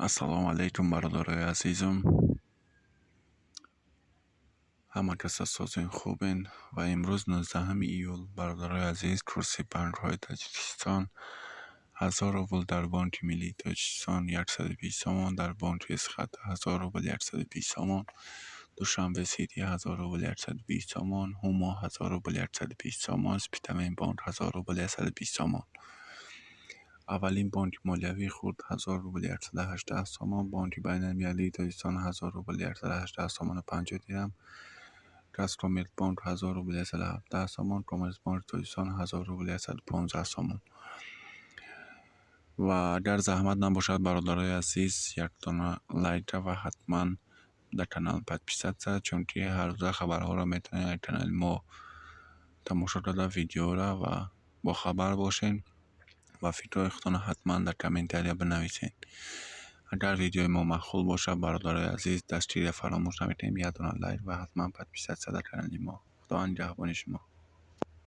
Ассалому алайкум, бародарои азизум. Ҳама каса созен, хубен. Ва имрӯз, 19 июл, бародарои азиз, курси бонкҳои Тоҷикистон: 1000 рубл дар Бонки Миллии Тоҷикистон 120 сомон, дар Бонки Эсхат 1000 рубл 120 сомон, Душанбе Сити 1000 рубл 120 сомон, Ҳумо 1000 рубл 120 сомон, Спитамен бонк 1000 рубл 120 сомон. Аввалин бонки молиявии хурд 1000 рубл 118 сомон, Бонки байналмилалии Тоҷикистон 1000 рубл 118 сомону 50 дирам, Казкоммерцбонк 1000 рубл 117 сомон, Коммерцбонки Тоҷикистон 1000 рубл 115 сомон. Ва агар заҳмат набошад, бародарои азиз, якдона лайка ва ҳатман дар канал подписаться, чунки ҳаррӯза хабарҳоро метавонед дар канали мо тамошо карда, видеоро ва бохабар бошед ва фикрҳои худтонро ҳатман дар комментария бинависед. Агар видеои мо маъқул бошад, бародарои азиз, дастгирия фаромӯш намекунем, як дона лайк ва ҳатман подписаться дар канали мо. Худованд нигаҳбони шумо.